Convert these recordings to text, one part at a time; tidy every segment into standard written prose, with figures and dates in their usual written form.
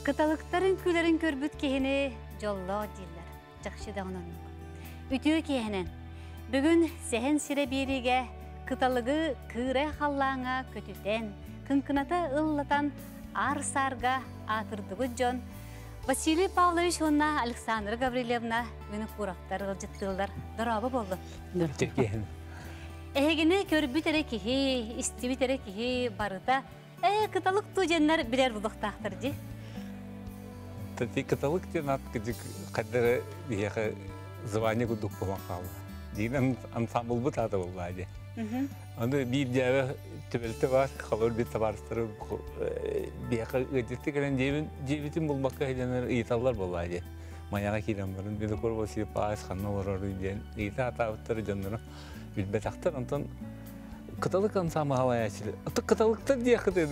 Кыталыктар үҥкүүлэрин көрбүт киһини дьоллоох дииллэр. Чахчы даҕаны оннук. Үтүө киэһэнэн! Бүгүн Сэһэн сирэ биэриигэ кыталыгы кыырай халлааҥҥа көтүтэн, кыҥкыната ыллатан аар-саарга аатырдыбыт дьон Василий Павлович уонна Александра Гаврильевна Винокуровтар ыалдьыттыыллар. Дорообо буоллун. Үтүө Эһигини көрбүт эрэ киһи, истибит эрэ киһи барыта Ээ, кыталык туу диэннэр билэр булуохтаахтар дии. Тати кыталык диэн ат кыдьык хайдары биһиэхэ звание курдук буолан хаалла. Диин ансамблбыт аата буолла дии. Аны биир дьээбэ түбэлтэ бар, халыр бит табаарыстары биһиэхэ ыалдьытты кэлэн дьиэбин дьиэбитин булбакка сылдьаннар ыйыталлар буолла дии. Майаҕа киирэн баран Винокур Василий Павлович ханна олороруй диэн ыйыта атаабыттар дьонноро билбэтэхтэр. Онтон Кыталык ансамбль Кыталыктар диэххитин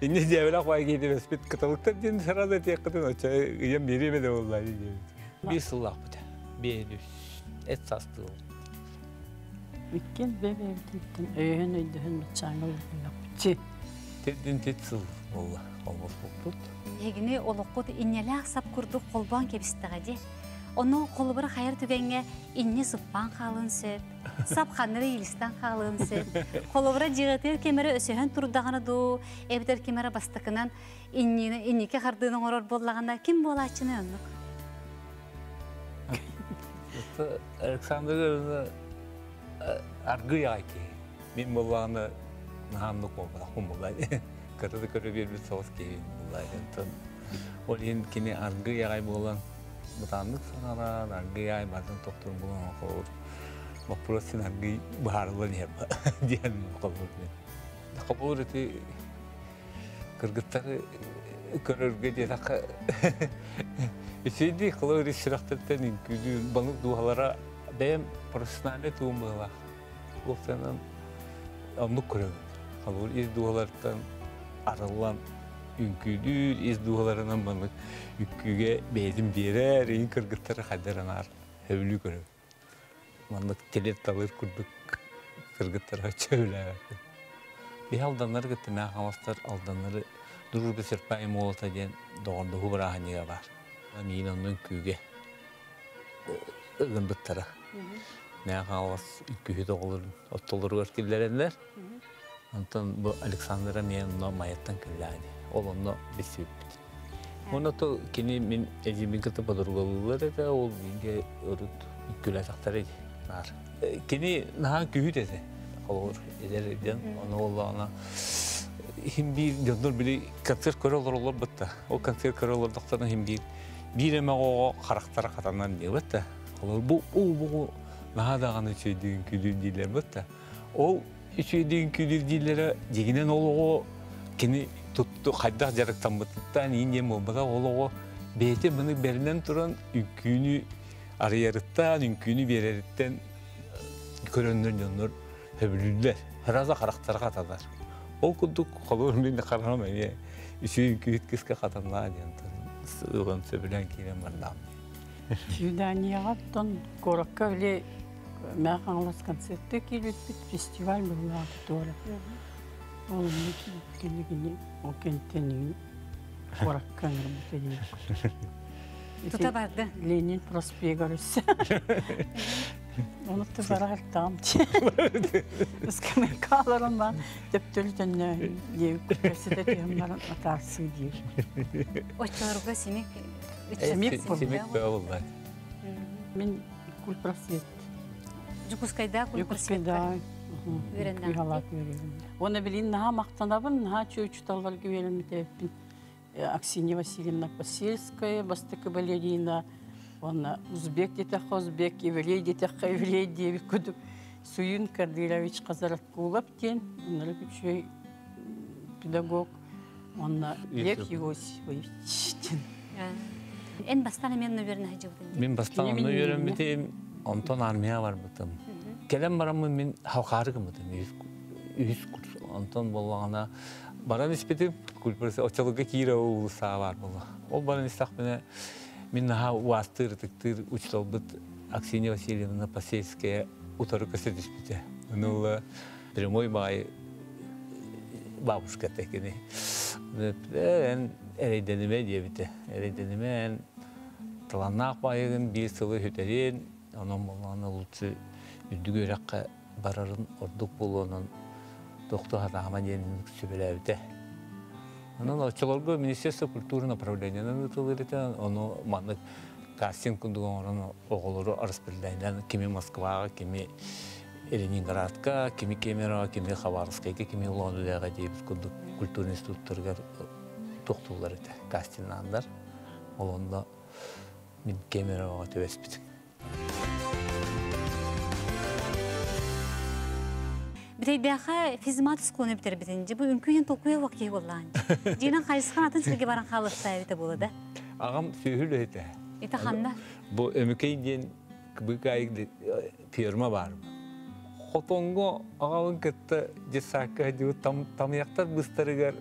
инни дьиэбэлэх бай киһи кыталыктар диэн сразу этиэххитин оччо ыйан биэриэм этэ буолла диэбит. Биир сыллаахпыт. Биир эт састыы Иккиэн бэйэ-бэйэбититтэн өйөһөн өйдөһөн баччааҥҥа олорбуппут. Тирдин тит сыл буолла холбоспуппут. Эһигини олоххут инньэлээх сап курдук холбоон кэбистэҕэ дии. Ону холобура хайар түгэҥҥэ инньэ сыппаан хаалыан сөп, сап ханна эрэ иилистэн хаалыан сөп. Холобура дьиэҕитигэр ким эрэ өсөһөн турдаҕына дуу, эбэтэр ким эрэ бастакынан инньини инники хардыыны оҥорор буоллаҕына, ким буолааччыный оннук? Александр Ивановна аргыый аҕай киһи. Мин буоллаҕына наһаамнык буолбатахпын буоллаа Кыра да көрө биэрбит соҕус киһи буоллаа Онтон ол иһин кини аргыый аҕай буолан бытааннык саҥарар, аргыый аҕай барытын тохтур буолан холобур боппуруос син аргыый быһаарыллан иһэр диэн холобур мин. Холобур ити кыргыттары көрөргө диэтэххэ үчүгэйдик холобур ис сүрэхтэриттэн үҥкүүлүүр балык дууһалара бэйэм профессиональнай туум быһыылаах. Уопсайынан оннук көрөбүн. Холобур, ис дууһаларыттан арыллан үҥкүүлүүр, ис дууһаларынан маннык үҥкүүгэ бэйэтин биэрэр, иин кыргыттары хайдар анаар сөбүлүү көрөбүн. Маннык тилир-талыр курдук кыргыттары сөбүлээбэппин. Биһи алданнары кытта мээх хаҥаластар алданнары Дружба серпа и молота диэн доҕордоһуу бырааһынньыга баар. Миин онно үҥкүүгэ ыгынбыттара. Мээх Хаҥалас үҥкүүһүт оҕолорун оттолоругар киллэрэллэр. Онтон бу Александра эмиэ онно Майаттан кэллэҕэ дии. Ол онно билсибиппит. Уонна то кини мин эдьиийбин кытта подругалыыллар этэ, ол бииргэ урут үҥкүүлээтэхтэрэ дии наар. Кини наһаа күһүт этэ. Холобур, эдэр дьон ону буоллаҕына иһин биир дьоннор били концерт көрө олороллор бытта. Ол концерт көрө олордохторуна иһин биир биир эмэ оҕоҕо харахтара хатанан диэбит да. Холобур, бу уу бу наһаа даҕаны үчүгэйдик үҥкүүлүүр дииллэр бытта. Ол үчүгэйдик үҥкүүлүүр дииллэрэ дьиҥинэн ол оҕо кини тутту хайдах дьарыктаммытыттан иин диэн буолбатах ол оҕо бэйэтэ маны бэринэн туран үҥкүүнү арыйарыттан үҥкүүнү биэрэриттэн көрөннөр дьоннор сөбүлүүллэр сразу харахтара хатанар ол курдук холобур мин хараҕым эмиэ үчүгэй үҥкүүһүт кыыска хатаннаа диэн ылан сөбүлээн киирэн бардаам Свиданияҕа оттон куоракка били Мэҥэ Хаҥалас концертка киирбиппит фестиваль быһыылаах туора. Ол кини кини ол кэнниттэн куоракка ыҥырбыта диир. Тута барды. Ленин проспегар өссө. Оны барар там. Ыскамеркаларым бар. Төптөрү төннө диэбит көрсөтө түһэн баран атаарсыы диир. Оччолорго симик Симик Симик буолла. Мин культпросвет. Дьокуускайда Дьокуускайда үөрэннэхтик. Уонна билин наһаа махтанабын, наһаа үчүгэй учууталларга үөрэммит Аксинья Васильевна Посельская, бастакы балерина, уонна узбек диэтэххэ узбек, еврей диэтэххэ еврей диэбит курдук Суюн Кадырович Хазараткулов диэн оннук үчүгэй педагог уонна Лев Иосифович диэн. Эн бастаан эмиэ онно үөрэнэ сылдьыбытыҥ дии? Мин бастаан онно үөрэммитим, онтон армияҕа барбытым. Кэлэн бараммын мин халхаары гыммытым үһүс курс. Онтон буоллаҕына баран испитим, оччолорго Кирова уулуссаҕа баар буолла. Ол баран истэхпинэ мин наһаа уаастыыр, ытыктыыр учууталбыт Аксинья Васильевна Посельская утары көсө түспүтэ. Ону ыла прямой баай бабушка кини. Эн эрэйдэниме диэбитэ. Эрэйдэниме эн таланнаах баайыгын биир сылы хүтэрин, онон боллаана лучше үрдүк үөрэххэ барарын ордук буолуонун тохту хатаама диэн сүбэлээбитэ. Онон оччолорго Министерство культуры направлениенан ыытыллар этэ, ону маннык кастинг курдук оҥорон оҕолору распределяйдан кими Москваҕа, кими Ленинградка, кими Кемерово, кими Хабаровскайга, кими Улан-Удэҕэ диэбит курдук культурный институттарыгар тохтууллар этэ, кастиннааннар. Ол онно мин Кемеровоҕа түбэспитим. Бүтэйдээхэ физмат оскуоланы бүтэрбитин, дьэ бу үҥкүүнэн толкуйа уох киһи буоллаан. Дьиэнэн хайысхан атын сиргэ баран хаалыахтаа эбитэ буола да. Аҕам сүөһү үлэһитэ. Ити ханна? Бу Өмүкэй диэн кыбыкаайык ферма баар. Хотоҥҥо аҕабын кытта детсадка сылдьыбыт тамыйахтар быстарыгар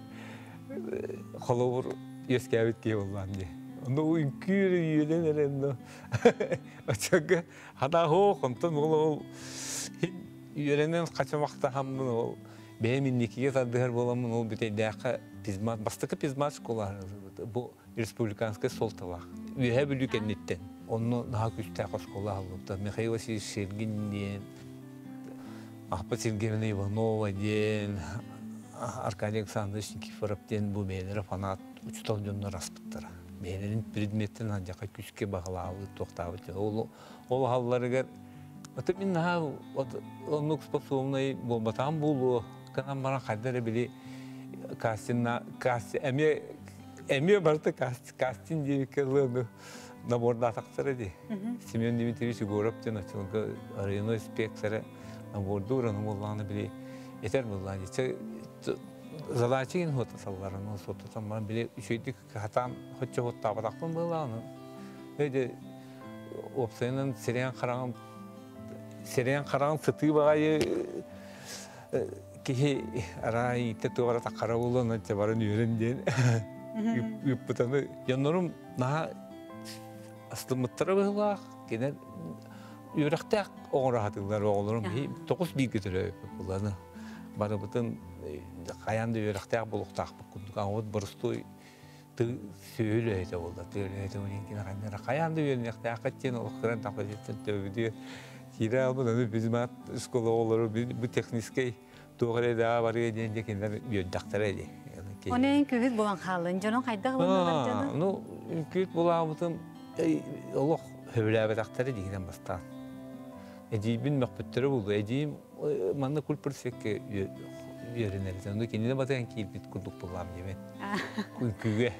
холобур үөскээбит киһи буоллаам дии. Ону үҥкүүр үөлэн эрэ онно оччоҕо хатааһоох онтон ол ол үөрэнэн хачамахтаһаммын ол бэйэм инникигэ тардыһар буоламмын ол бүтэйдээххэ физмат бастакы физмат школа бу республиканскай суолталаах Үөһээ Бүлүү кэнниттэн онно наһаа күүстээх оскуола аһыллыбыта Михаил Васильевич Шергин диэн Ахпа Сергеевна Иванова диэн Аркадий Александрович Никифоров диэн бу бэйэлэрэ фанат учуутал дьоннор аспыттара бэйэлэрин предметтэн алдьархай күүскэ баҕалаабыт туохтаабыт ол ол аһалларыгар аты мин наһаа оннук способнай буолбатаҕым буолуо гынан баран хайда эрэ били кастинна касти эмиэ эмиэ барыта кастинг диэбиккэ дылы набордаатахтара дии Семен Дмитриевич Егоров диэн оччолорго районной инспектора набордуур ону буоллаҕына били этэр буоллаҕа дии задача иһин хуота салларын ол суоттатан баран били үчүгэйдик хатаан хоччо хуоттаабатахпын быһыылаах өйдө уопсайынан сирэйин хараҕын сирэйин хараҕын сытыы баҕайы киһи арай ииттэ туох эрэ таххара буолуон онча баран үөрэн диэн ыыппытаны дьоннорум наһаа астыммыттара быһыылаах кинилэр үөрэхтээх оҥоро сатыыллар оҕолорум тоҕус бииргэ төрөөбүппүт буланы барыбытын хайаан да үөрэхтээх буолуохтаахпыт курдук аҕабыт боростуой сүөһү үлэһитэ буолла тыа үлэһитэ буолан хайдара хайаан да үөрэниэхтээххит диэн олох кыран тахпытыттан төбөбүтүгэр киирэ албын аны физмат школа оҕолору бу техническэй туох эрэ даа барыа диэн дьэ кинилэр үөрдэхтэрэ дии. Оны үҥкүүһүт буолан хааллын. Дьонун хайдах ылыннылар дьону? Ну, үҥкүүт булаабытым олох сөбүлээбэтэхтэрэ диигинэн бастаан. Эдьиийбин мөхпүттэрэ буолуо. Эдьиийим манна кульпрсекке үөрэнэр. Ону кинини батыһан киирбит курдук буллаам диэбин. Үҥкүүгэ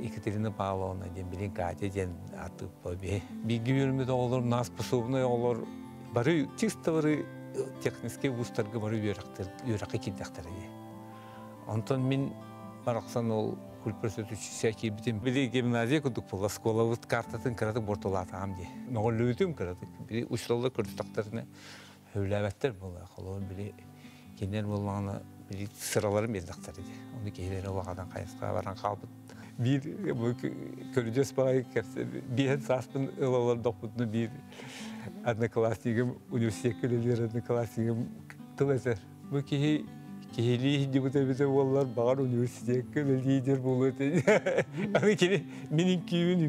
Екатерина Павловна диэн билин Катя диэн ааттыыппа биһи. Бииргэ үөрэммит оҕолор, нас способный оҕолор бары чисто бары техническэй вузтарга бары үөрэхтэр үөрэххэ киирдэхтэрэ дии. Онтон мин барахсан ол культпросветучилище киирбитим. Били гимназия курдук буолла, оскуолабыт картатын кыратык бортулаатаҕым дии. Мөҕүллүбүтүм кыратык. Били учууталлар көрдөхтөрүнэ сөбүлээбэттэр буолла. Холобур били кинилэр буоллаҕына били сыраларын биэрдэхтэрэ дии. Ону киһилэрэ улаханан хайысхаҕа баран хаалбыт. Биир бу көрүдьүөс баҕайы биэһин сааспын ыла олордохпутуна биир одноклассникым университекка үлэлиир одноклассникым тыл этэр. Бу киһи киһилии иһдибит эбитэ буоллар, баҕар университекка үлэлиир буолуо этэ. Аны кини мин үҥкүүбүн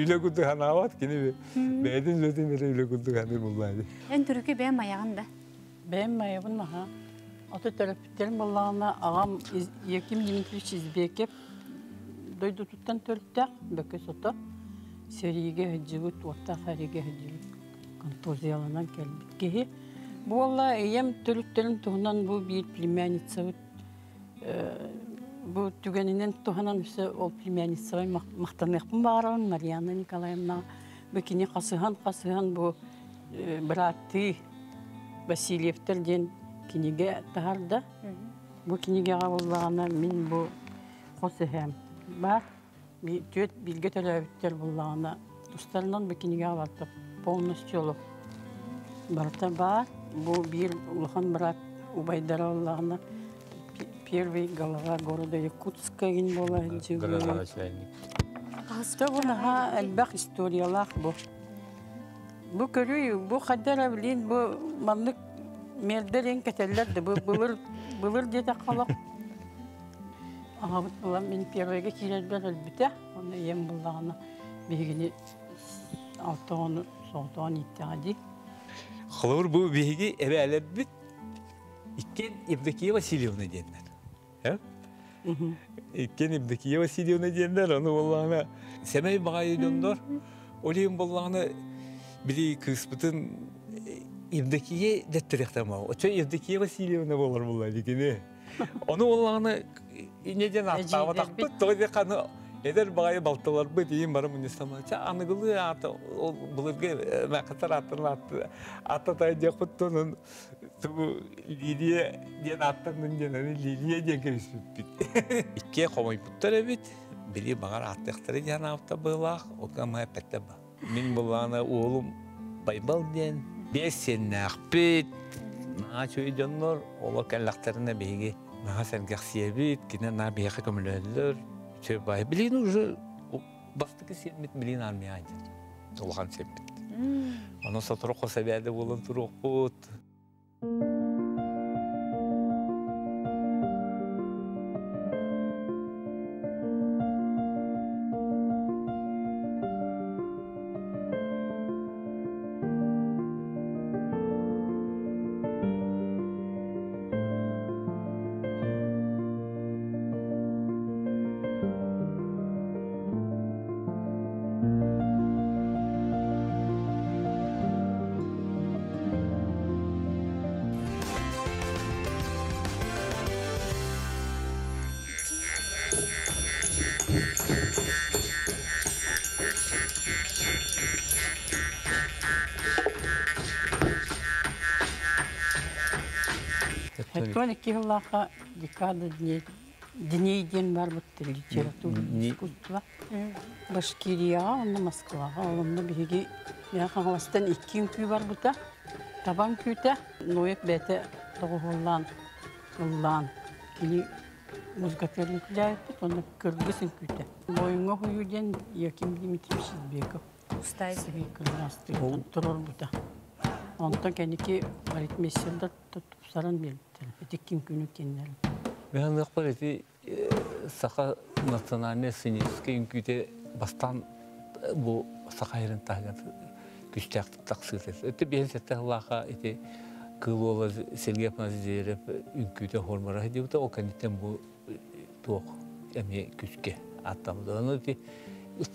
үлэ курдук санаабат, кини бэйэтин үлэтин эрэ үлэ курдук саныыр буоллаа дии. Эн түрүкү бэйэм майаҕын да? Бэйэм майабын аха. Ото төрөппүттерим буоллаҕына аҕам Яким Дмитриевич Избекев дойдутуттан төрүттээх Бөкө Сото сэриигэ сылдьыбыт, уоттаах сэриигэ сылдьыбыт контузияланан кэлбит киһи. Буолла ийэм төрүттэрин туһунан бу биир племянницабыт бу түгэнинэн туһанан өссө ол племянницабай махтаныахпын баҕарабын Марьяна Николаевна бу кини хасыһан-хасыһан бу бырааттыы Васильевтар диэн кинигэ таһаарда. Бу кинигэҕэ буоллаҕына мин бу хос эһээм баар. Түөрт бииргэ төрөөбүттэр буоллаҕына тустарынан бу кинигэҕэ барыта полностью олох барыта баар. Бу биир улахан быраат убайдара буоллаҕына первый голова города Якутска игин буола сылдьыбыт. Бу наһаа элбэх историялаах бу. Бу көрүй, бу хайда эрэ билин бу маннык Мердерин кетеллер де былыр былыр дете халак. Аҕабыт буолан мин первыйга киирэрбэр өлбүтэ. Онно ийэм буллаҕына биһигини 6 оҕону соҕотоҕун ииттэҕэ дии. Холобур, бу биһиги эбээлэрбит иккиэн Евдокия Васильевна диэннэр. Иккиэн Евдокия Васильевна диэннэр, ону буоллаҕына сэмэй баҕайы дьоннор. Ол иһин буоллаҕына били кыыспытын Евдокия дэттириэхтэр маа. Оччо Евдокия Васильевна буолар буолла дикини. Ону буоллаҕына иньэ диэн ааттаабатахпыт, тоҕо диэххэ аны эдэр баҕайы балтыларбыт иин бары мунньустаммыт. Чэ аныгылыы аата ол былыргы мэхэтэр ааттарын ааттатай диэхпит онон тугу Лилия диэн ааттаннын диэн аны Лилия диэн кэбиспиппит. Иккиэ хомойбуттар эбит. Били баҕар ааттыахтара диэн аапта быылаах, ока ма эппэттэр ба. Мин буллаана уолум Байбал диэн 5 сиэннээхпит. Наһаа үчүгэй дьоннор, олор кэллэхтэринэ биһиги наһаа сэргэхсийэбит, кини наһаа биһиэхэ көмөлөһөллөр. Үчүгэй баай. Билигин уже бастакы сиэммит билигин армияҕа дьон. Улахан сиэммит. Ону сотору хос эбээдэ буолан туруохпут. 72 сыллаахха декада дней дней диэн барбыт литература искусства Башкирияҕа уонна Москваҕа. Ол онно биһиги Мэҥэ Хаҥаластан икки үҥкүү барбыта. Таба үҥкүүтэ Ноев бэйэтэ доҕуһуоллаан ыллаан кини музыкатыгар үҥкүүлээбиппит уонна кыргыс үҥкүүтэ. Буойуҥҥа уһуйуу диэн Яким Дмитриевич Избеков Устай. туруорбута. Онтон кэнники балетмейстердар тупсаран биэрбиттэр. Ити үҥкүүнү кинилэр. Мен аныахпар ити саха национальнай сценическэй үҥкүүтэ бастаан бу саха сирин таһыгар күстээхтик тахсыыта. Ити 57 сыллаахха ити Кыыл Уола Сергей Афанасьевич Зверев үҥкүүтэ формара диэбитэ, ол кэнниттэн бу туох эмиэ күскэ ааттаммыта. Ону ити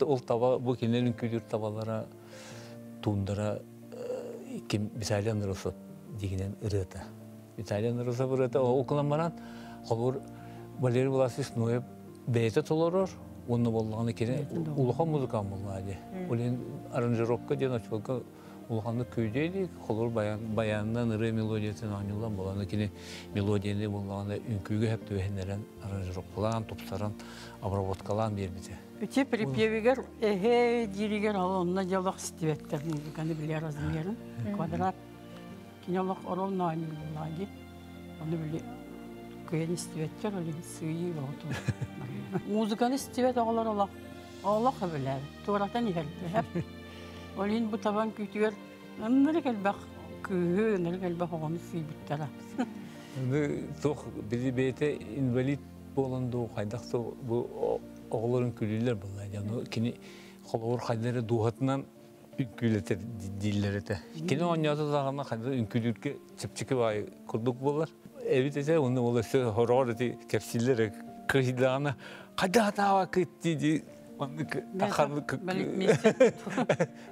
ол таба бу кинилэр үҥкүүлүүр табалара туундара ким Виталий Андросов дигинен ырыата. Виталий Андросов ырыата ол гынан баран холобур Валерий Власович Ноев бэйэтэ толорор уонна буоллаҕына кини улахан музыкант буоллаҕа дии. Ол иһин аранжировка диэн оччолорго улаханнык күүдүө дии. Холобур баянынан ырыа мелодиятын оонньуулан буолана кини мелодияны буоллаҕына үҥкүүгэ сөп түбэһиннэрэн аранжировкалаан, тупсаран, обработкалаан биэрбитэ. Үтүө припевигэр эһээ дииригэр ол онно дьолох истибэттэр музыканы билэр размерын квадрат кини олох ровно оонньууллаҕа дии. Ону били кыайан истибэттэр, ол иһин сыыйыы боҕоту. Музыканы истибэт оҕолор олох олох өбүлээбит, туоратан иһэрдэр. Ол иһин бу табан күүтүгэр ыннырык элбэх кыыһы, ынырык элбэх оҕону сыыйбыттара. Аны туох били бэйэтэ инвалид буолан дуу хайдах бу оҕолорун күлүүлэр буолла. Ону кини холобур хайдах эрэ дууһатынан үҥкүүлэтэр дииллэр этэ. Кини оонньоото даҕаны хайдах үҥкүүлүүргэ чэпчэки баайы курдук буолар. Эбит этэ, уонна ол өссө хороҕор ити кэпсииллэр кыйдаҕына хайдах атааба кыт дии маннык таханнык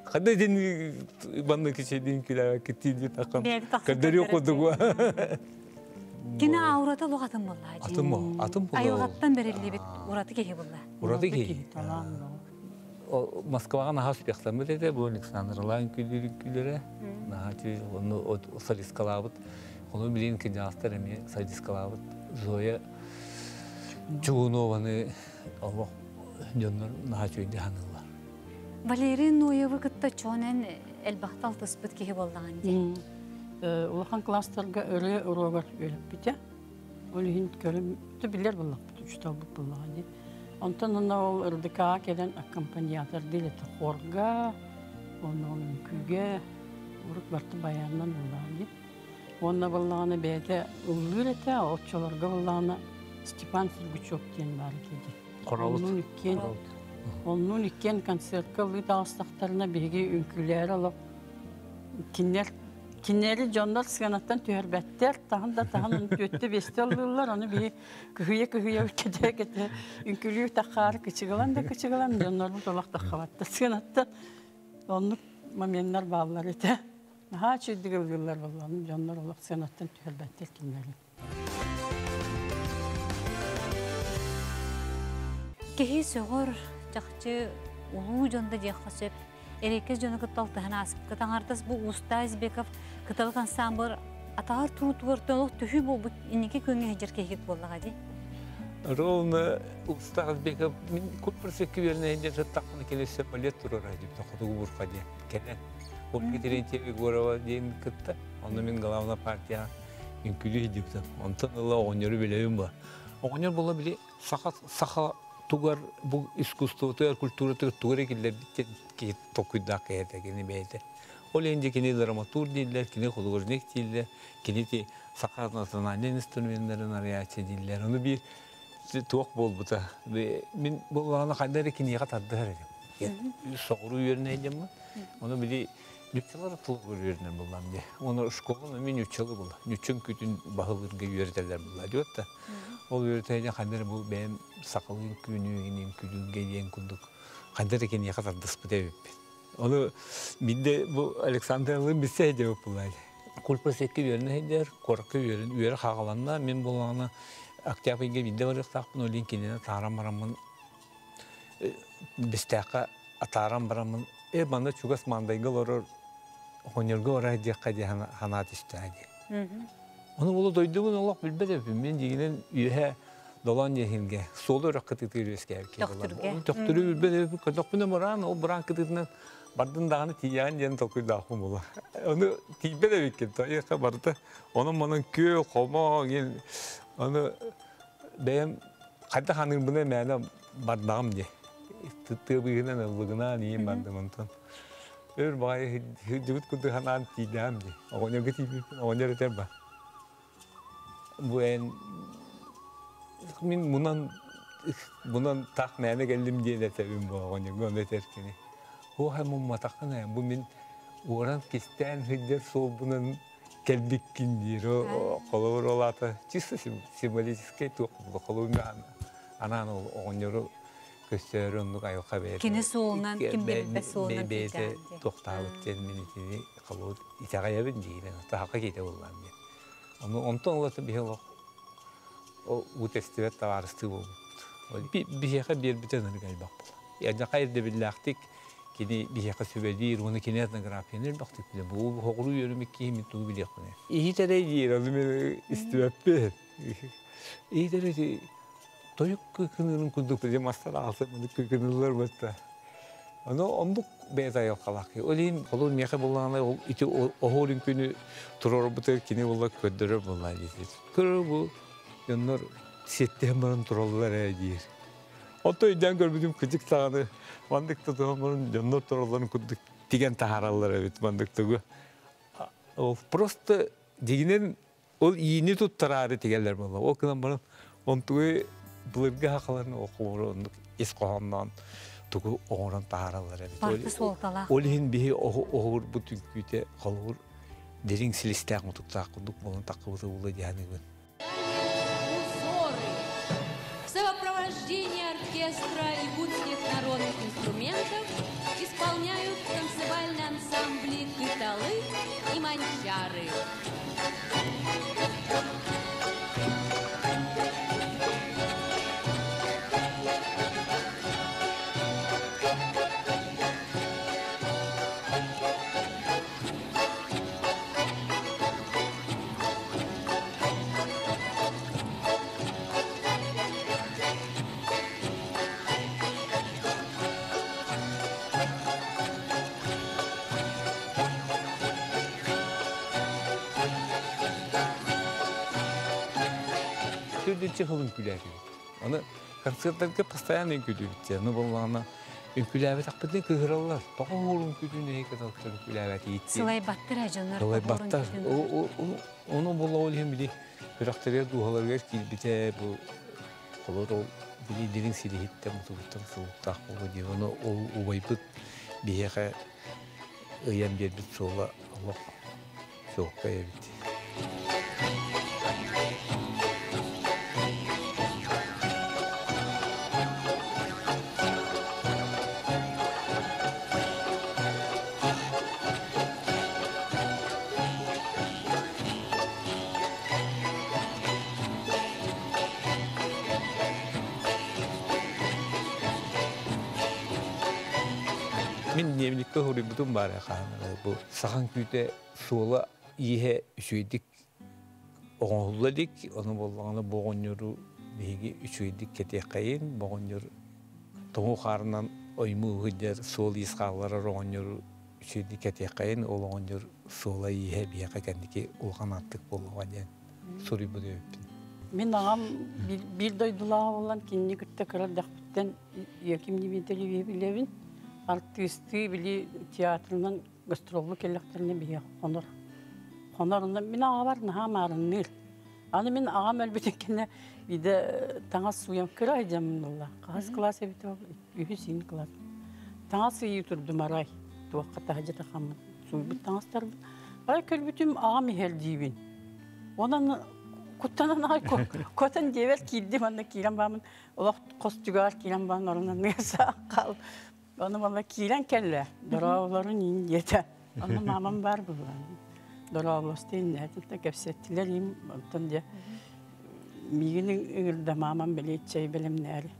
хада дин маннык кичэдин күлэ кытти дии тахан көрдөрүө курдук. Кини аурата олох атын буолла. Атын бу, атын буолла. Айылҕаттан бэриллибит ураты киһи буолла. Ураты киһи. Москваҕа наһаа успехтаммыт этэ, бу Александр Лайн күлүрэ, наһаа онну солисткалаабыт. Ону билин кырдьаҕастар эмиэ солисткалаабыт. Зоя Чугунованы олох дьоннор наһаа үчүгэйдик саныыллар. Валерий Ноевы кытта чонен элбэхтэ алтыспыт киһи буоллаҕын дии. Улахан класстарга ырыа уруогар үөрэппитэ. Ол иһин көрүм, билэр буоллахпыт, учууталбыт буоллаҕа дии. Онтон онно ол РДК кэлэн аккомпаниатор диэн хорга, онно ол үҥкүүгэ, урут барыта баянынан буоллаҕа дии. Онна боллаҕына бэйэтэ ыллыыр этэ, оччолорго боллаҕына Степан Сергучев диэн баар этэ дии. Хоробут. Оннуун иккиэн оннуун иккиэн концертка ыллыы таҕыстахтарына биһиги үҥкүүлээри олох кинилэр кинилэри дьоннор сыанаттан түһэрбэттэр, таһын да таһын түөттэ-биэстэ ыллыыллар, ону биһи кыһыйа-кыһыйа кэтэ-кэтэ үҥкүүлүү таххаары кычыгылан да кычыгылан дьоннорбут олох таххабаттар сыанаттан. Оннук моменнар бааллар этэ. Наһаа үчүгдүк ыллыыллар буоллаҕына дьоннор олох сыанаттан түһэрбэттэр кинилэри. Киһи сөҕөр, чахчы улуу дьон да диэххэ сөп. Эриэккэс дьону кытта алтыһан ааспыкка таҥартас бу Уста Избеков Кыталык ансаамбыл атаҕар туруутугар олох төһүү буолбут инники күөҥҥэ сылдьар киһигит буоллаҕа дии. Ровно Уста Избеков мин курпресекке үөрэнэ сылдьан сыттахпына кини балет турара диэбитэ хотугу бурха диэн кэлэн Ольга Терентьева Егорова диэн кытта онно мин главная партия үҥкүүлүү сылдьыбытым. Онтон ыла оҕонньору билэбин ба. Оҕонньор буола били саха саха тугар бу искусствотыгар культуратыгар тугар киллэрбит диэн киһи толкуйдаах киһи кини бэйэтэ. Ол иһин дьэ кини драматург дииллэр, кини художник дииллэр, кини ти саха национальнай инструменнарын арыйааччы дииллэр. Ону биир туох буолбута. Мин буоллаҕына хайда эрэ киниэхэ тардыһар этим. Соҕуруу үөрэнэ дьаммын. Ону били ньуччалар тылыгар үөрэнэр буоллам дии. Оны школаны мен ньуччалы була. Ньуччун күтүн баһылырга үөрэтэллэр була диэт да. Ол үөрэтэ хайда эрэ бу бэйэм сахалыы күнү күлүүгэ диэн курдук хайда эрэ киниэхэ тардыспыт эбиппин. Ону биирдэ бу Александрлыын билсэ сылдьыбыт буоллаа. Кульпросекка үөрэнэ сылдьар, куоракка үөрэн үөрэх хааланна, мин буоллаҕына Октябрьга биирдэ барыахтаахпын, ол иһин кинини атааран бараммын Бэстээххэ атааран бараммын, э манна чугас Мандайга олорор оҕонньорго барар диэххэ диэн санаа түстэ дии. Ону була дойдубун олох билбэт эбиппин. Мин дьиҥинэн үөһэ Долоон диэһингэ суолу өрөх кытыытыгар үөскээбит киһи буолан. Төхтүрү билбэт эбиппин. Көрдөхпүнэ мыраан, ол быраан кытыытынан бардын даҕаны тиийэҕин диэн толкуйдаахпын була. Ону тиийбэт эбиккин. Тойуха барыта онон-манан күөл, хомо, ону бэйэм хайдах аныырбына мээнэ бардаҕым дии. Тыа быыһынан ыллыгынан иин бардым онтон. Өр баҕайы сылдьыбыт курдук санаан тиийдэҕим дии. Оҕонньорго тиийбиппин оҕонньор этэр ба. Бу эн мин мунан мунан таах мээнэ кэллим диэн этэбин бу оҕонньорго ону этэр кини. Уоһа мумматаххына бу мин уоран кистээн сылдьар суолбунан кэлбиккин диир. Холобур ол аата чисто символическай туох холобур анаан ол оҕонньору көстөөрү оннук айылҕа бэйэтэ кини суолунан ким да билбэт суолунан бэйэтэ туохтаабыт диэн мин итини холобур итэҕэйэбин диирин таһака киитэ буллаам диэн. Ону онтон ылата биһи олох уу тэстибэт табаарыстыы буолбуппут. Биһиэхэ биэрбитэ ынырык элбэх буолла. Ядьаха ирдэбиллээхтик кини биһиэхэ сүбэлиир уонна кини этнографияны элбэхтик билэр. Бу хоҕуруу үөрэммит киһи мин тугу билиэхпиний? Иһит эрэ диир, ону мин истибэппин. Иһит эрэ тойук кыыкыныырын курдук били мастар аалсып маны кыыкыныыллар бытта. Ону оннук бэйэтэ айылҕалаах киһи. Ол иһин холур миэхэ буллаҕына ол ити оһуор үҥкүүнү туруорбутугар кини буолла көрдөрөр буоллаа диир. Көрөр бу дьоннор сиэттиһэн баран тураллар ээ диир. Онто өйдөөн көрбүтүм кыдьык даҕаны маннык да туһан баран дьоннор туралларын курдук тигэн таһаараллар эбит маннык тугу. Ол просто дьигинэн ол иини туттараары тигэллэр буолла. Ол гынан баран онтугу былыргы хахаларын оҕолору оннук ис хоһоонноон тугу оҥорон таһаараллар эбит. Барыта суолталаах. Ол иһин биһи оһуурбут үҥкүүтэ холобур дириҥ силистээх мутуктаах курдук буолан таххыбыта буолуо диэханыыбын. Узоры. В сопровождении оркестра якутских народных инструментов исполняют танцевальные ансамбли «Кыталы» и «Манчары». Төрдүнчү хылын күлээтибит. Аны концерттарга постоянно үҥкүүлүүбүт. Ну буоллаҕына Үҥкүүлээбэтэхпитинэ кыыһыраллар. Тоҕо уһуурун күтүн эһи кыталыктар үҥкүүлээбэтигит диэн. Сылайбаттар ээ дьоннор Сылайбаттар. Ону була ол иһин били сүрэхтэригэр дууһаларыгар киирбитэ бу холор ол били дириҥ силиһиттэн мутугуттан сылыктаах буолуо дии. Ону ол убайбыт биһиэхэ ыйан биэрбит суола олох чуолкай эбит. Мин дневниккэ суруйбутум баар хаһан бу сахан күүтэ суола ииһэ үчүгэйдик оҥоһулла илик, ону буоллаҕына бу оҕонньору биһиги үчүгэйдик кэтиэххэйин, бу оҕонньор тоҥуу хаарынан оймуу сылдьар суол-иис хаалларар оҕонньору үчүгэйдик кэтиэххэйин, ол оҕонньор суола-ииһэ биһиэхэ кэнники улахан ааттык буолуоҕа диэн суруйбут эбиппин. Мин аҕам биир дойдулааҕа буолан кинини кытта кыра эрдэхпиттэн Яким Дмитриевиһи билэбин. Артыыстыы били театрынан гастроллуу кэллэхтэринэ биһиэхэ хонор. Хонор мин аҕабар наһаа маарынныыр. Аны мин аҕам өлбүтүн кэннэ биирдэ таҥас сууйан кыра сылдьаммын ылла. Хаһыс кылаас эбитэ ол? Үһүс иин кылаас. Таҥас ыйыы турдум арай. Туохха таһырдьа тахаммын сууйбут таҥастарбын. Арай көрбүтүм аҕам иһэр диибин. Онон куттанан аҕай куотан диэбэр киирдим анна киирэн баамын олох хос түгэҕэр киирэн баан орон анныгар сааххал Ону мама киирэн кэллэ, дорооболорун иин диэтэ. Онно мамам баар буолан. Дорооболосто иннээтин кэпсэттилэр им онтон дьэ миигин ыҥырда мамам били чэй бэлэмнээри.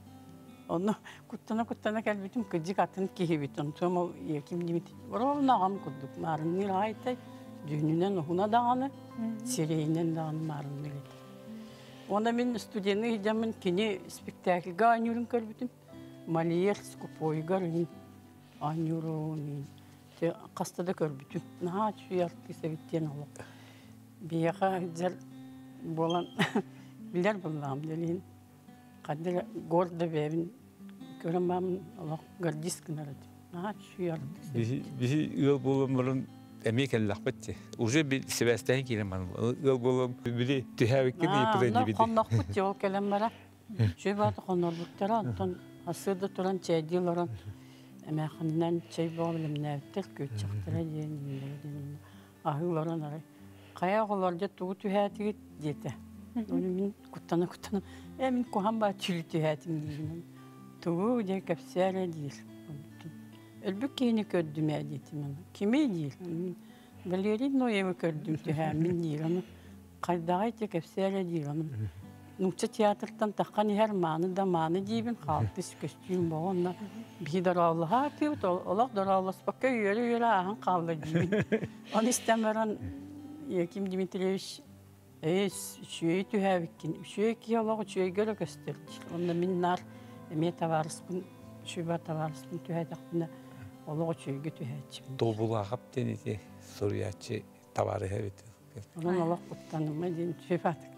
Онно куттана-куттана кэлбитим кыдьык атын киһибит. Онтум ол Яким Дмитриевич ровно аҕам курдук маарынныыр аайтай дьүһүнүнэн уһуна даҕаны, сирэйинэн даҕаны маарынныыр этэ. Уонна мин студенныы сылдьаммын кини спектакльга оонньуурун көрбүтүм. Мольер скупойгар мин оонньуурун хаста да көрбүтүм. Наһаа үчүгэй артыыс эбит диэн олох. Биһиэхэ дьэр буолан билэр буоллаҕым дьэ ханна эрэ гордо бэйэбин көрөн бааммын олох гордись гынар этим. Наһаа үчүгэй артыыс эбит. Биһи ыал буолан баран эмиэ кэллэхпит дии. Уже сибээстэһэн киирэн баран ыал буолан били түһээбиккин ыйыппыт иннибит. Хоннохпут дии ол кэлэн бара. Үчүгэй баҕайы хоннорбуттара, онтон сарсыарда туран чэйдии олорон эмээххининэн чэй бөҕө бэлэмнээбиттэр, күөччэхтэрэ диэн, иҥнэрэ диэн аһыы олорон арай «Хайа оҕолор, дьэ тугу түһээтигит?» диэтэ. Ону мин куттана-куттана «Ээ, мин куһаҕан баҕайы түүлү түһээтим» диибин. «Тугу?» диэн кэпсээ эрэ диир. «Өлбүт киһини көрдүм ээ» диэтим. «Кимий?» диир. «Валерий Ноевы көрдүм түһээммин» диир. Ону хайдаҕай ити кэпсээ эрэ диир ону нуучча театртан таххан иһэр мааны да мааны диибин хаалтыс көстүүм боҕо онно биһи дороолоһаатыыбыт олох дороолоспокко үөрэ-үөрэ ааһан хаалла диибин оны истэн баран Яким Дмитриевич ээ үчүгэй түһээбиккин үчүгэй киһи олох үчүгэйгэ эрэ көстөр диир онно мин наар эмиэ табаарыспын үчүгэй табаарыспын түһээтэхпинэ олох үчүгэйгэ түһээччибин Тобулаахап диэн ити суруйааччы табаарыһа эбит. Онон олох куттаныма диэн үчүгэй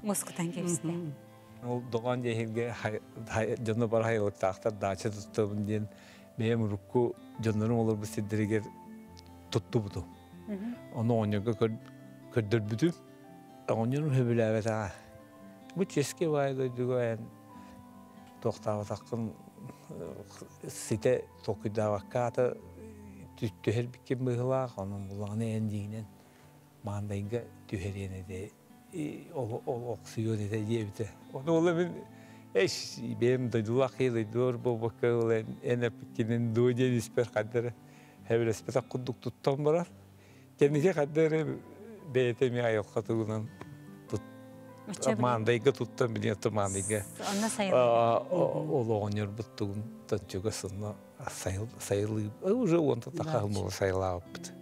Мускутан кэбистэ. Ол доҕоон диэһилгэ дьоно бар хайылыктаахтар даача туттабын диэн бэйэм урукку дьоннорум олорбут сирдэригэр туттубутум. Ону оҕонньорго көрдөрбүтүм. Оҕонньорум сөбүлээбэтэҕэ. Бу чиэски баай дойдуга эн туохтаабатаххын ситэ толкуйдаабакка аата түһэрбиккин быһыылаах, онон булаҕына эн диигинэн маандайга түһэриэн этэ, ол охсуйуон этэ диэбитэ. Ону ол мин эш бэйэм дойдулаах киһи дойдулар буолбакка ол эн эппиккинэн дуо диэн испэр хайда эрэ хэбилэспэтэх курдук туттан барар. Кэнники хайда эрэ бэйэтэ эмиэ айылҕа тугунан маандайга туттан билиэн маандайга ол оҕонньорбут тугун тончуга сынна сайылыы уже уонта тахаһым сайылаабыппыт.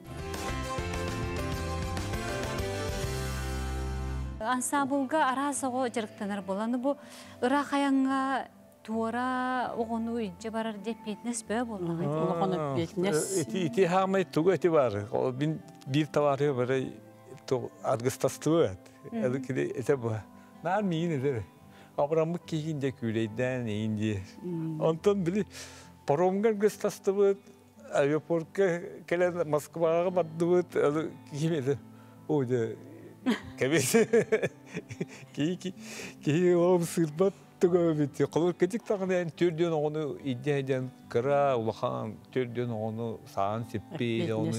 Ансамблга араас оҕо дьарыктанар буолан бу ыраах айаҥҥа туора оҕону илдьэ барар диэн эппиэтинэс бөҕө буоллаҕа. Улахан эппиэтинэс. Ити ити хаамай тугу эти бар. Мин биир товарыһы бары аргыстастыбыт. Кини этэ бу. Наар миин этэр. Абыраммыт киһин дьэ күүлэйдээн эйин диэ. Онтон били Паромга гыстастыбыт, аэропортка кэлэн Москваҕа бардыбыт, ким это? О, дьэ, кэбис. Киһи киһи олом сыырбат туга бит. Холор кэтик даҕаны эн төрдүөн оҕону иддэ дьэн кыра улахан төрдүөн оҕону саан сиппи ону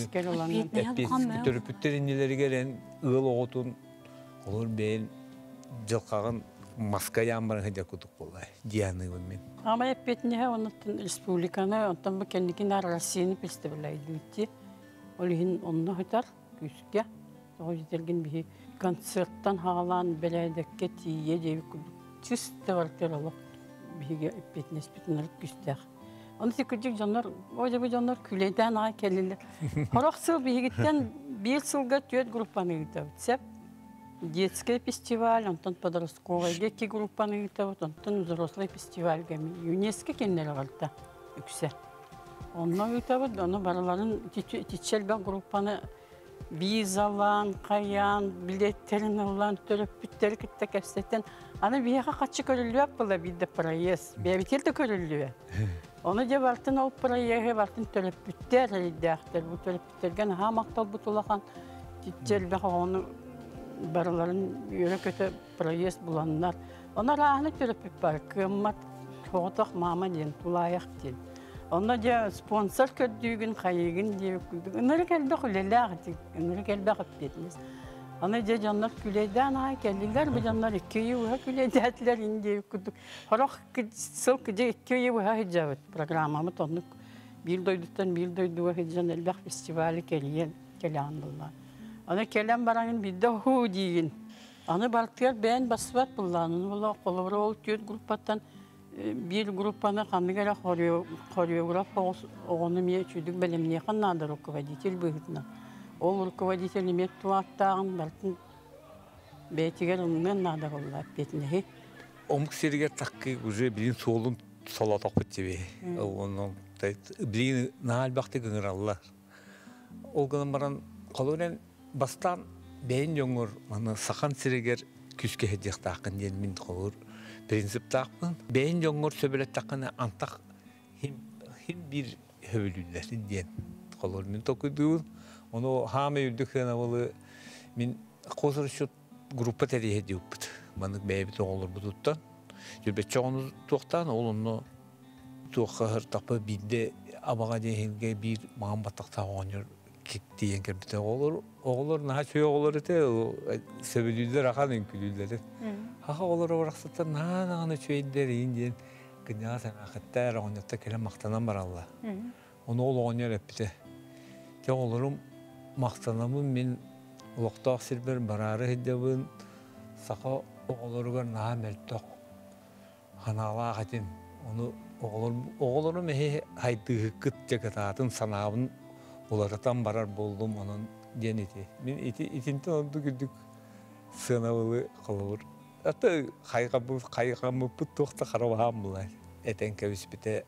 төрөппүттэр иннилэригэр эн ыал оҕотун олор бэйэн дьылхаҕын маска яан баран сылдьар курдук буолла дианыыбын мин. Ама эппиэтинэһэ оннуттан республиканы, онтон бу кэнникин Россияны представляйдыытти. Ол иһин онно сытар күүскэ. Тоҕо дьитэргин биһи концерттан хаалаан бэрээдэккэ тиийэ диэбит курдук чисто бартыр олох биһиги эппиэтинэспитин күүстээх. Оны кырдьык дьоннор, о дьэ бу дьоннор күлэйдээн аҕай кэллилэр. Хорох сыл биһигиттэн биир сылга түөрт группаны ыытабыт. Сеп детский фестиваль, онтон подростковайга икки группаны ыытабыт, онтон взрослый фестивальга ЮНЕСКО кинилэр аҕалта үксэ. Онно ыытабыт, ону барыларын тиччэлбэх группаны визалаан, хайаан, билеттерин ыллаан, төрөппүттэри кытта кэпсэтэн, аны биһиэхэ хаччы көрүллүбэт буолла биир да проезд, бэйэбитигэр да көрүллүбэт. Ону дьэ бартын ол проеһы бартын төрөппүттэр эрэйдээхтэр, бу төрөппүттэргэ наһаа махталбыт улахан, элбэх оҕону барыларын үөрэ-көтө проезд буланнар. Ону арааһыны төрөппүт бар, кыаммат соҕотох мама диэн, тулаайах диэн. Онно дьэ спонсор көрдүүгүн, хайыгын диэбит ынырык элбэх үлэлээх, ынырык элбэх эппиэтинэс. Аны дьэ дьоннор күлэйдээн аҕай кэллилэр, бу дьоннор икки ыйы быһа күлэйдээтилэр ин диэбит курдук. Сорох сыл дьэ икки ыйы быһа сылдьабыт. Программабыт оннук биир дойдуттан биир дойдуга сылдьан элбэх фестивали кэрийэн кэлэҕин буллаан. Аны кэлэн бараҥын биирдэ хуу диигин. Аны бартыгар бэйэн бассыбат буллаан. Ону була холобура ол түөрт группаттан биир группаны ханнык эрэ хореограф оҕону эмиэ үчүгдүк бэлэмниэххэ наада руководитель быһыытынан. Ол руководитель эмиэ туааттааҕын барытын бэйэтигэр ылыныан наада буолла эппиэтинэһи. Омук сиригэр таккы уже билин суолун солотохпут тебе. Онон билин наһаа элбэхтик ыҥыраллар. Ол гынан баран холобурен бастаан бэйэн дьоҥҥор маны сахан сиригэр күүскэ сылдьыахтааххын диэн мин холобур принциптаахпын. Бэйэн дьоҥҥор сөбүлэттэххинэ антах хим хим биир хөбүлүүллэрин диэн холобур мин толкуйдуубун. Ону хаамай үрдүк сыанабылы мин хозрасчет группа тэрийэ диэбиппит. Маннык бэйэбит оҕолорбутуттан Сүрбэччэ оҕону туохтаан ол онно туохха сыртахпа биирдэ абаҕа диэһингэ биир маҥан баттахтаах оҕонньор тиийэн кэлбитэ. Оҕолор оҕолор наһаа үчүгэй оҕолор этэ, сөбүлүүллэр ахан үҥкүүлүүллэр. Хаха оҕолор барахсаттар наһаа даҕаны үчүгэйдэр иин диэн кынньаҕас эмээхиттэр оҕонньоттор кэлэн махтанан бараллар. Ону ол оҕонньор эппитэ. Дьэ оҕолорум махтанабын мин олохтоох сирбэр бараары сылдьабын, саха оҕолоругар наһаа мөлтөх ханаалаах этим. Ону оҕолор оҕолорум эһи хайдыыһыккыт дьэ кытаатын санаабын уларытан барар буоллум онон диэн ити. Мин ити итинтэн ордук үрдүк сыанабылы холобур. Ата хайҕаммыт хайҕаммыппыт туох да хара баһаам булай этэн кэбиспитэ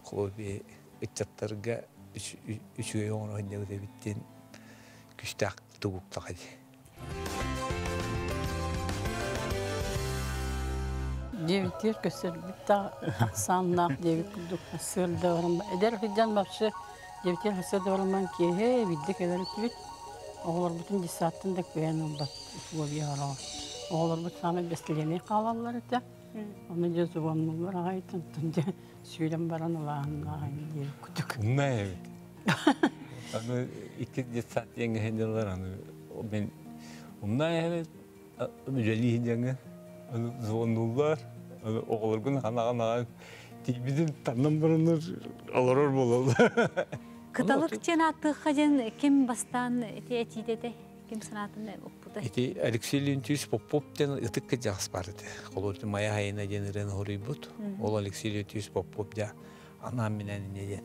холобур ыччаттарга үчүгэй оҥоро сылдьабыт эбит диэн күстээх тугуктаҕа дии. Диэбитигэр көстөрбүт да ахсааннаах диэбит курдук сыырда баран эдэр сылдьан вообще диэбитигэр сарсыарда баран киэһэ биирдэ кэлэр этибит. Оҕолорбутун детсадтан да кыайан ылбат условия оҕолор. Оҕолорбут саамай бэстилиэнэй хаалаллар этэ. Ону дьэ звоннуллар аҕай онтон дьэ сүүрэн баран улааһыннаах диэбит курдук. Умна эбит. Аны икки детсад диэҥҥэ сылдьаллар аны мен умна эбит үлэлии сылдьаҥҥын аны звоннуллар аны оҕолоргун ханаҕын тиийбитин таннан бараннар олорор буолаллар. Кыталык диэн ааттыахха диэн ким бастаан ити этиитэ этэй? Ким санаатын укпутай? Ити Алексей Леонтьевич Попов диэн ытык кырдьаҕас баар этэ. Холобур Майа Хайына диэн ырыаны хоруйбут. Ол Алексей Леонтьевич Попов дьа анаан минээн инньэ диэн.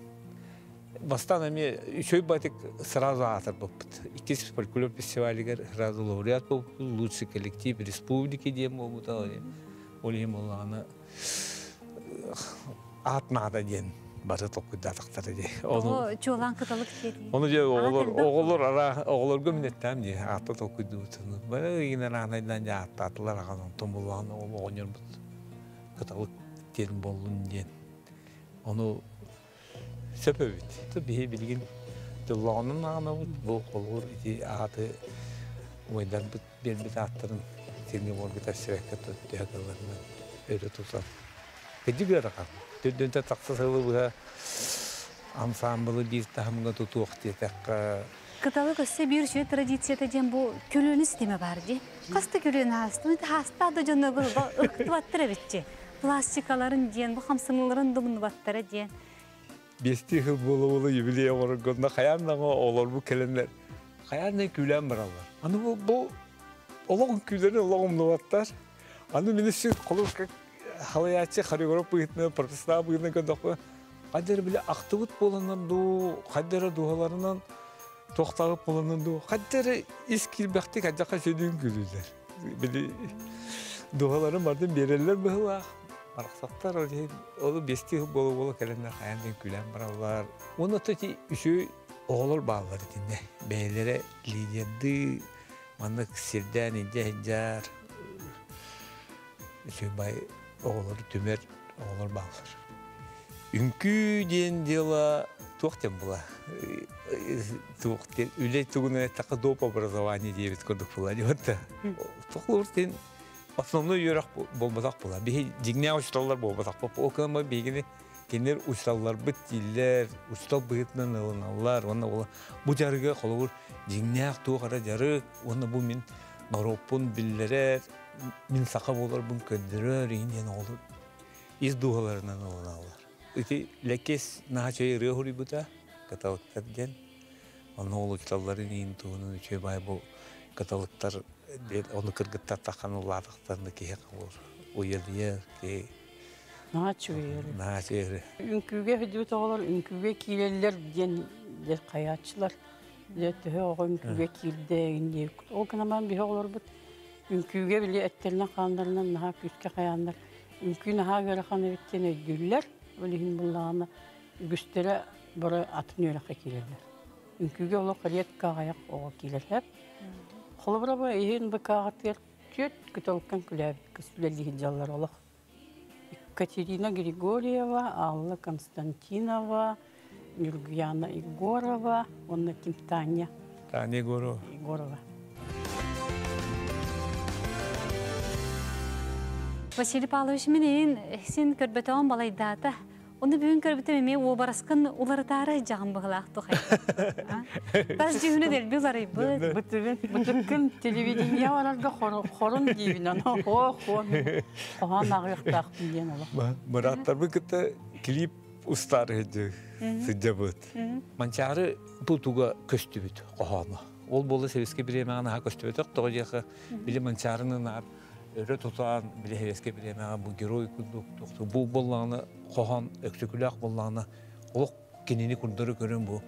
Бастаан эмиэ үчүгэй батик сразу аатырбыппыт. Иккис фольклор фестивалигар сразу лауреат буолбуппут, лучший коллектив республики диэн буолбута. Ол иһин буоллаҕына аат наада диэн бары толкуйдаатахтара дии. Ону чуолаан кыталык диэтии. Ону дьэ оҕолор оҕолор ара оҕолорго миннэттэм дии аатта толкуйдуубутун. Бары ыйынан аанайдан дьэ ааттаатылар аҕан онтон буллаҕына ол оҕонньорбут кыталык диэн буоллун диэн. Ону сөпөбүт. Биһи билигин дьоллоҕунан ааҕынабыт. Бу холобур ити ааты убайдарбыт биэрбит ааттарын сиргэ буорга тэпсибэккэ төһө кыалларынан өрө тутан. Кырдьык ыарахан. Төрдүнтэ тахса сылы быһа ансаамбылы биир таһымҥа тутуох диэтэххэ. Кыталык өссө биир үчүгэй традицията диэн бу күлүүнү ситимэ баар дии. Хас да күлүүнү аастым. Хаастаах да дьоно ырыктыбаттар эбитчи. Пластикаларын диэн, бу хамсаныыларын думнубаттара диэн. Биэстии сыл буола-буола юбилей оҥорорго онно хайаан даҕаны оҕолорбут кэлэннэр хайаан да күлээн бараллар. Аны бу, бу олох үҥкүүлэрин олох умнубаттар. Аны мин өссө холобур халайааччы хореограф быһыытынан, профессионал быһыытынан көрдөхпүнэ, хайда эрэ били ахтыбыт буоланнар дуу, хайда эрэ дууһаларынан туохтаабыт буоланнар дуу, хайда эрэ ис киирбэхтик алдьархай сүдүн күлүүлэр. Били дууһаларын бардын биэрэллэр быһыылаах. Барахсаттар ол иһин ол биэстии сыл буола-буола кэлэннэр хайаан диэн күлэн бараллар. Уонна то ити үчүгэй оҕолор бааллар итиннэ. Бэйэлэрэ лидердыы маннык сирдээн илдьэ сылдьар үчүгэй бай оҕолору түмэр оҕолор бааллар. Үҥкүү диэн дьыала туох диэн була? Туох диэн үлэ тугунан эттэххэ доп образование диэбит курдук була диэбит. Туох диэн основной үөрэх буолбатах була. Биһи дьиҥнээх учууталлар буолбатахпыт. Ол гынан биһигини кинилэр учууталларбыт дииллэр, учуутал быһыытынан ылыналлар уонна ол бу дьарыгы холобур дьиҥнээх туох эрэ дьарык уонна бу мин норуоппун биллэрэр, мин саха буоларбын көрдөрөр иһин диэн оҕолор ис дууһаларынан ылыналлар. Ити Лэкиэс наһаа үчүгэй ырыа суруйбута, каталыктар диэн. Онно ол учууталларын иин туһунан үчүгэй баай бу каталыктар диэн ону кыргыттар таххан улаатахтарына киһи уйадыйар, киһи Наһаа үчүгэй ырыа. Наһаа үчүгэй ырыа. Үҥкүүгэ сылдьыбыт оҕолор үҥкүүгэ киирэллэр диэн дьэ хайааччылар. Дьэ төһө оҕо үҥкүүгэ киирдэ диир. Ол гынан баран биһи оҕолорбут үҥкүүгэ били эттэринэн-хааннарынан наһаа күүскэ хайааннар үҥкүү наһаа ыарахан эбит диэн өйдүүллэр. Ол иһин буллаҕына үгүстэрэ бары атын үөрэххэ киирэллэр. Үҥкүүгэ олох редко аҕыйах оҕо киирэр. Холобура бу иһин БК-ҕытыгар түөрт кыталыккан күлээбит кыс үлэлии сылдьаллар олох. Екатерина Григорьева, Алла Константинова, Нюргуяна Егорова уонна ким Таня. Таня Егорова. Егорова. Василий Павлович мин иин син көрбөтөҕүм балайдаата. Оны бүгүн көрбүтүм эмиэ уобараскын уларытаары дьаҕын быһылаах тухай. Тас дьүһүнү дэлби уларыйбыт. Бытыккын телевидение барарга хорун диибин, аны хо хо хоһоон аҕыахтаахпын диэн олох. Бырааттарбын кытта клип устаары сылдьабыт. Манчаары бу туга көстүбүт хоһооно. Ол буола сэбиэскэй бириэмэҕэ наһаа көстүбэтэх, тоҕо диэхэ били Манчаарыны наар өрө тутаан били сэбиэскэй бириэмэҕэ бу герой курдук бу буоллаҕына хоһоон өксөкүлээх буоллаҕына олох кинини курдары көрөн бу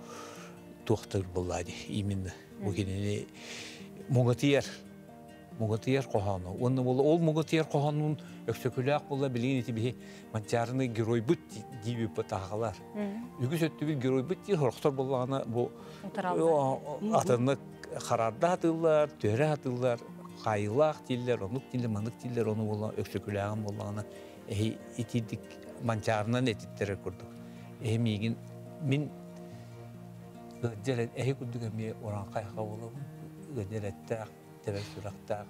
туохтар буоллаа дии именно бу кинини муҥатыйар муҥатыйар хоһоону уонна буолла ол муҥатыйар хоһоонун өксөкүлээх буолла билигин ити биһи Манчаарыны геройбут диибиппит аҕалар үгүс өттүбүт геройбут диир сорохтор буоллаҕына бу атыннык хараарда сатыыллар түһэрэ сатыыллар хаайыылаах дииллэр оннук дииллэр маннык дииллэр ону буолла өксөкүлээҕин буоллаҕына эһи итиирдик Манчаарынан этиттэрэр курдук эһи миигин мин ыалдьар эһи курдук эмиэ урааҥхай аха буолабын ыалдьар эттээх тэбэр сүрэхтээх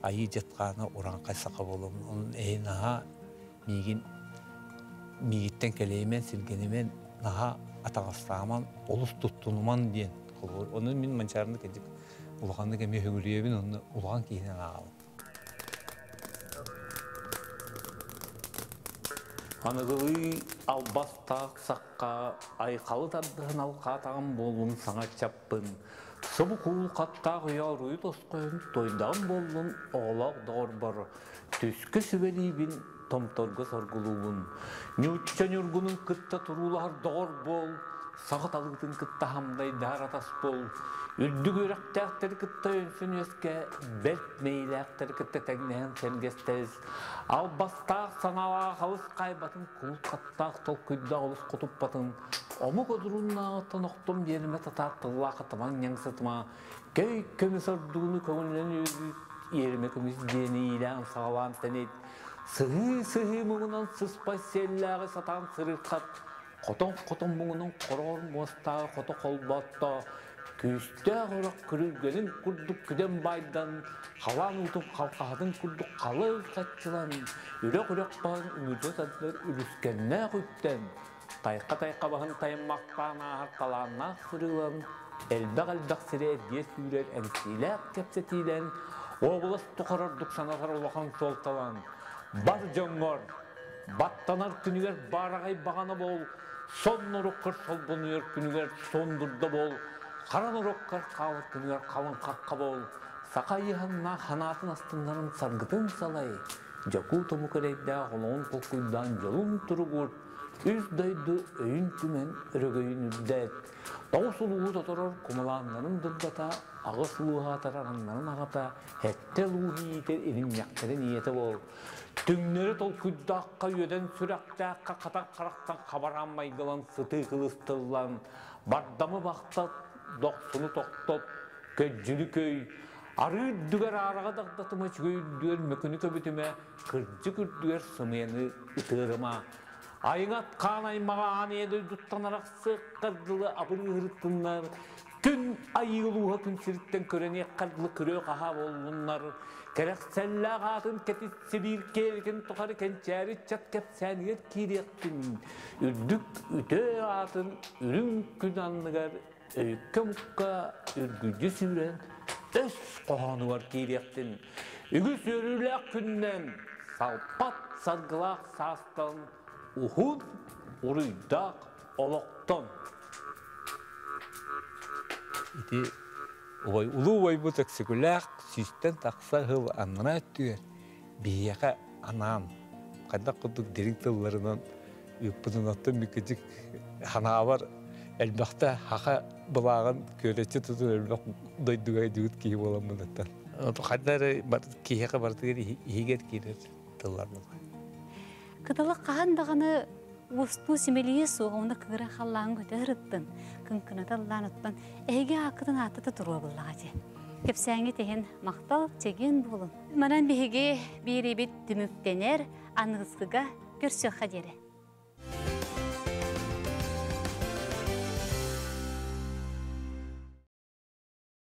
айыы дьытхаана урааҥхай саха буолабын онон эһи наһаа миигин миигиттэн кэлэйимэн сиргэнимэн наһаа атаҕастааман олус туттунуман диэн холобур ону мин Манчаарыны кырдьык улаханнык эмиэ үгүрүйэбин онно улахан киһинэн ааҕабын. Аныгылыы албастаах сахха айхалы тардыһан алхаатаҕым буоллун саҥа чаппын, субу куул хаттаах үйэ оруйу тосхойун тойдаҕым буоллун оҕолоох доҕорбор түскэ сүбэлиибин томторго соргулуубун. Ньуучча ньургунун кытта туруулаһар доҕор буол, саха талыытын кытта хамдайдаһар атас буол, үрдүк үөрэхтээхтэри кытта өйөнсөн үөскэ, бэрт мэйилээхтэри кытта тэҥнэһэн сэргэстэс, албастаах санаалаах алыс хаайбатын, кулут хаттаах толкуйдаах олус хотуппатын, омук одурууннааҕыттан охтон биэримэ татаар тыллаах атамаҥ ньаҥсытыма, көй көмүс ордууну көҥүлүнэн үөрбүт, иэримэ көмүс диэни иилээн-саҕалаан тэнит, Сыһыы-сыһыы муҥунан сыспай сиэллээҕи сатаан сырыырхат, хотон-хотон муҥунан хороҕор муостааҕы хото холботто, күүстээх орох күрүлгэнин курдук күдэн байдан, халаан уутун халҕаһатын курдук халыҥ хаччылан, үрэх-үрэх баһын үҥүргэ тардар үлүскэннээх үктэн, тайха-тайха баһын тайыммахтаан ааһар талааннаах сырыылан, элбэх-элбэх сири эргийэ сүүрэр эҥсиилээх кэпсэтиилэн, уобалас тухары ордук санатар улахан суолталан, бар дьоҥҥор баттанар күнүгэр баараҕай баҕана буол, сонноруккар солбонуйар күнүгэр сундурда буол, хара норуоккар хаалар күнүгэр халыҥ хахха буол, саха ыйыһаннаах ханаатын астыннарын саргытын салай, дьокуут омук эрэйдээх олоҕун толкуйдаан дьолун туругур, үс дойду өйүн түмэн өрөгөйүн үрдээт, тоҕус улууһу тоторор кумалааннарын дурдата, аҕыс улууһа атараннарын аҕата, сэттэ улууһу иитэр иринньэхтэрин ийэтэ буол. Түҥнэри толкуйдаахха үөдэн сүрэхтээххэ хатан харахтан хабараан майгылан сытыы кылыстыллан, бардамы бахтат, дохсуну тохтот, көддьүнү көй, арыы үрдүгэр аараҕа дагдатыма, үчүгэй үрдүгэр мөкүнү көбүтүмэ, кырдьык үрдүгэр сымыйаны ытыарыма. Айыҥат хаан аймаҕа аан ийэ дойдуттан арахсыаххар дылы абырыыһырыттыннар, күн айыы улууһа күн сириттэн көрөниэххэр дылы күрүө-хаһаа буоллуннар, кэрэхсэллээх аатын кэтит сибиир киэлитин тухары кэнчээри ыччат кэпсээнигэр киириэхтин, үрдүк үтүө аатын үрүҥ күн анныгар өйүккэ-мукка үргүдьү сүүрэн өс хоһоонугар киириэхтин, үгүс үөрүүлээх күннэн салпат саргылаах саастан уһун уруйдаах олохтон. Ити убай улуу убайбыт Өксөкүлээх сүүстэн тахса сыл аннараа өттүгэр биһиэхэ анаан хайдах курдук дириҥ тылларынан ыыппытын оттон миккитик ханаабар элбэхтэ хаха былааҕын күөрэччи тутун элбэх дойдуга идүгүт киһи буоламмыныттан хайда эрэ киһиэхэ барытыгар иһигэр киирэр тыллар буолар. Кыталык хаһан даҕаны уостуу симэлийэ суоҕа уонна кыыра халлаан көтө ырыттын, кыҥкыната ыллаан оттон эһиги ааккытын ааттата туруо буллаҕа дии. Кэпсээҥҥит иһин махтал, чэгиэн буолуҥ. Манан биһиги биэриибит түмүктэнэр, аныгыскыга көрсүөххэ диэри.